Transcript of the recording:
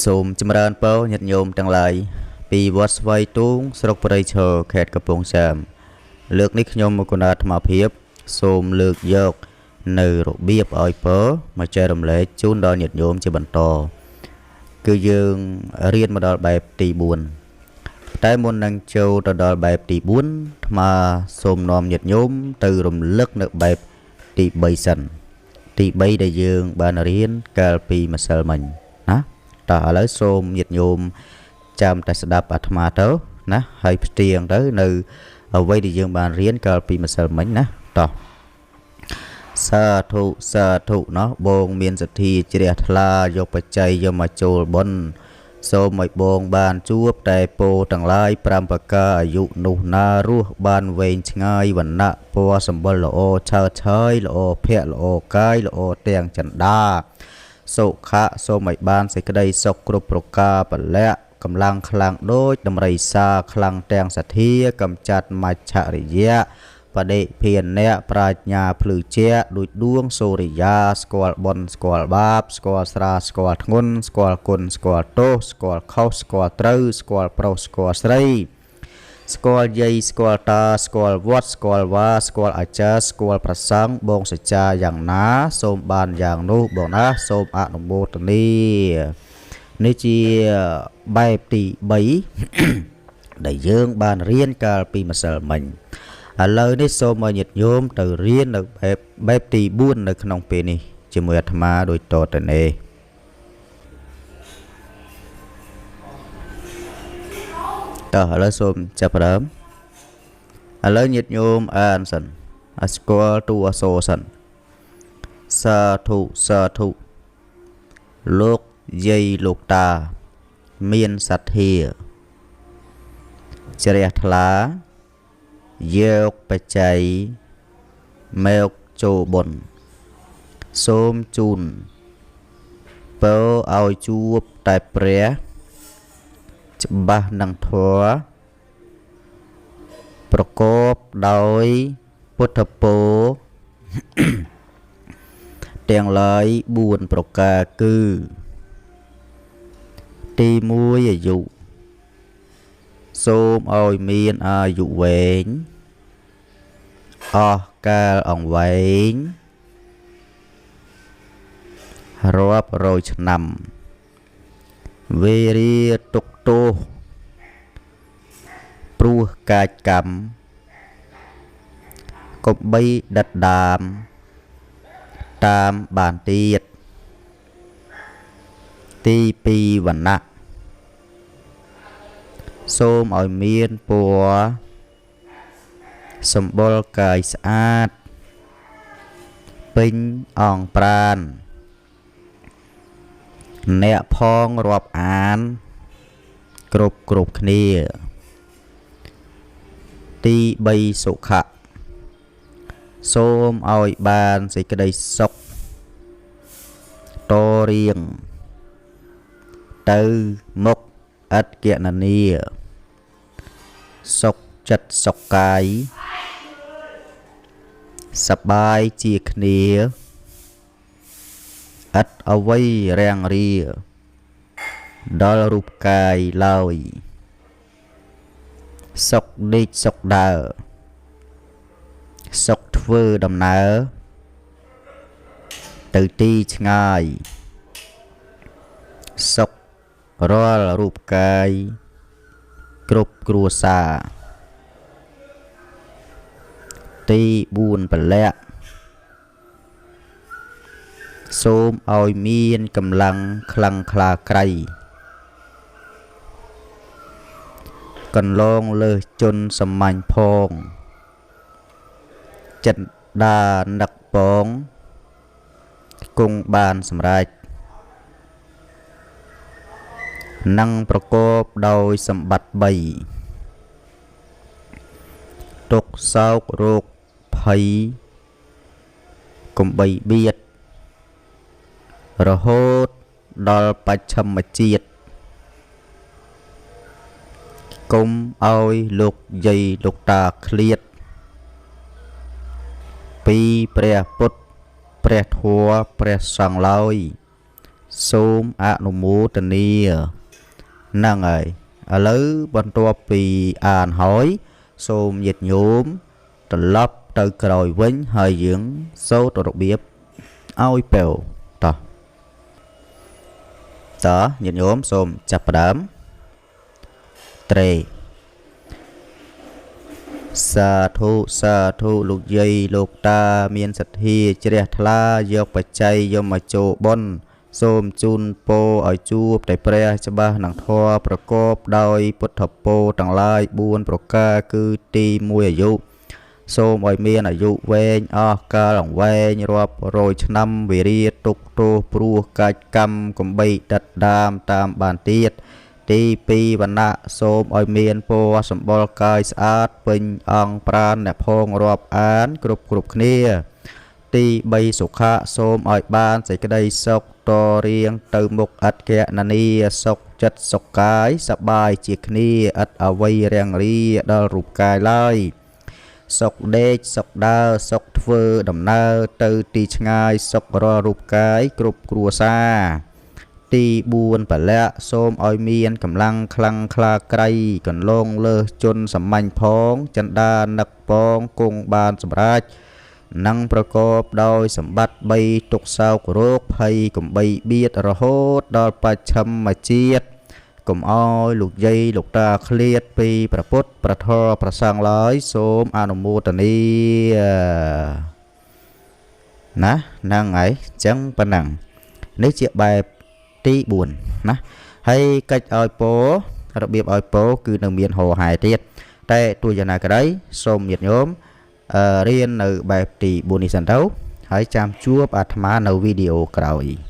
សូមចម្រើនពរញាតិញោមទាំងឡាយពីវត្តស្វាយទូងស្រុកព្រៃឈរខេត្តកំពង់ចាមលើកនេះខ្ញុំមកគុណអាត្មាភាពសូមលើកយកនៅរបៀបឲ្យពរមកចែករំលែកជូនដល់ញាតិញោមជាបន្តគឺយើងរៀនមកដល់បែបទី4តែមុននឹងចូលទៅដល់បែបទី4អាត្មាសូមនាំញាតិញោមទៅរំលឹកនៅបែបទី3សិនទី3ដែលយើងបានរៀនកាលពីម្សិលមិញណាតោះឥឡូវសូមញាតិញោមចាំតែស្ដាប់អាត្មាទៅណាហើយផ្ទៀងទៅនៅអ្វីដែលយើងបានរៀនកាលពីម្សិលមិញណាតោះសាធុសាធុណោះបងមានសទ្ធាជ្រះថ្លាយកបច្ច័យយកមកចូលបុណ្យសូមឲ្យបងបានជួបតែពោទាំងឡាយ5ប្រការអាយុនោះណារស់បានវែងឆ្ងាយវណ្ណៈពណ៌សម្បុរល្អឆើតឆើយល្អភ័ក្រល្អកាយល្អទាំងចិន្តាសុខៈសូមឲ្យបានសេចក្តីសុខគ្រប់ប្រការពលៈកម្លាំងខ្លាំងដូចដំរីសាខ្លាំងទាំងសទ្ធាកំចាត់មច្ឆរិយៈបដិភានៈប្រាជ្ញាភ្លឺជាដូចដួងសូរិយាស្គាល់បុណ្យស្គាល់បាបស្គាល់ស្រាស្គាល់ធ្ងន់ស្គាល់គុណស្គាល់ទោសស្គាល់ខុសស្គាល់ត្រូវស្គាល់ប្រុសស្គាល់ស្រីស្គាល់យាយស្គាល់តាស្គាល់វត្តស្គាល់វាស្គាល់អាចារ្យស្គាល់ប្រសង់បងសច្ចាយ៉ាងណាសូមបានយ៉ាងនោះបងណាសូមអនុមោទនានេះជាបែបទី3ដែលយើងបានរៀនកាលពីម្សិលមិញឥឡូវនេះសូមឲ្យញាតិញោមទៅរៀននៅបែបទី4នៅក្នុងពេលនេះជាមួយអាត្មាដូចតទៅនេះតោះឥឡូវសូមចាប់ផ្ដើមឥឡូវញាតិញោមអានសិនឲ្យស្គាល់តួអក្សរសិនសាធុសាធុលោកយាយលោកតាមានសទ្ធាជ្រះថ្លាយកបច្ច័យមកចូលបុណ្យសូមជូនពរឲ្យជួបតែព្រះច្បាស់នឹងធម៌ប្រកបដោយពុទ្ធពរទាំងឡើយ4ប្រការគឺទី1អាយុសូមឲ្យមានអាយុវែងអស់កាលអង្វែងរាប់រយឆ្នាំវេរាទុកទោសព្រោះកាចកម្មកុំបីដិតដាមតាមបានទៀតទី2វណ្ណៈសូមឲ្យមានពណ៌សម្បុរកាយស្អាតពេញអង្គប្រាណអ្នកផងរាប់អានគ្រប់គ្នាទី3សុខៈសូមឲ្យបានសេចក្តីសុខតរៀងទៅមុខឥតគណនាសុខចិត្តសុខកាយសប្បាយជាគ្នាឥតអ្វីរាំងរាដល់រូបកាយឡើយសុខដេកសុខដើរសុខធ្វើដំណើរទៅទីឆ្ងាយសុខរាល់រូបកាយគ្រប់គ្រួសារទី4ពលៈសូមឲ្យមានកម្លាំងខ្លាំងក្លាក្រៃកន្លងលើសជនសាមញ្ញផងចិត្តដានឹកពងគង់បានសម្រេចនិងប្រកបដោយសម្បត្តិ3ទុក្ខសោករោគភ័យកុំបីបៀតរហូតដល់បច្ឆិមជាតិកុំឲ្យលោកយាយលោកតាឃ្លាតពីព្រះពុទ្ធព្រះធម៌ព្រះសង្ឃឡើយ សូមអនុមោទនាហ្នឹងហើយ។ ឥឡូវបន្ទាប់ពីអានហើយ សូមញាតិញោមត្រឡប់ទៅក្រោយវិញ ហើយយើងសូត្ររបៀបឲ្យពៅ។ តោះ តើញាតិញោមសូមចាប់ផ្ដើមត្រេសាធុសាធុ។ លោកយាយលោកតាមានសទ្ធាជ្រះថ្លា យកបច្ច័យយកមកចូលបុណ្យ សូមជូនពរឲ្យជួបតែព្រះច្បាស់នឹងធម៌ ប្រកបដោយពុទ្ធពរទាំងឡាយ 4 ប្រការ គឺទី 1 អាយុ សូមឲ្យមានអាយុវែងអស់កាលអង្វែងរាប់រយឆ្នាំ វិរិយទុកទោសព្រោះកាច់កម្មកំបីដិតដាមតាមបានទៀត។ ទី 2 វណ្ណៈ សូមឲ្យមានពណ៌សម្បុរកាយស្អាតពេញអង្គប្រាណអ្នកផងរាប់អានគ្រប់គ្រប់គ្នា។ ទី 3 សុខៈ សូមឲ្យបានសេចក្តីសុខតរៀងទៅមុខឥតកណនី សុខចិត្តសុខកាយសប្បាយជាគ្នា ឥតអ្វីរាំងរាដល់រូបកាយឡើយ សុខដេកសុខដើរសុខធ្វើដំណើរទៅទីឆ្ងាយ សុខរាល់រូបកាយគ្រប់គ្រួសារ។ ទី 4 ពលៈ សូមឲ្យមានកម្លាំងខ្លាំងក្លាក្រៃ កន្លងលើសជនសាមញ្ញផង ចិន្តានឹកផងគង់បានសម្រេច និងប្រកបដោយសម្បត្តិ 3 ទុកសោករោគភ័យកំបីបៀត រហូតដល់បច្ឆិមជាតិ កុំអោយលោកយាយលោកតាឃ្លាតពីព្រះពុទ្ធព្រះធម៌ព្រះសង្ឃឡើយ សូមអនុមោទនាណាហ្នឹងហើយ។ អញ្ចឹងប៉ុណ្ណឹង នេះជាបែបទី 4 ណា។ ហើយកិច្ចឲ្យពោ របៀបឲ្យពោ គឺនៅមានហោហែទៀត តែទោះយ៉ាងណាក្តី សូមញាតិញោមរៀននៅបែបទី 4 នេះសិនទៅ ហើយចាំជួបអាត្មានៅវីដេអូក្រោយ។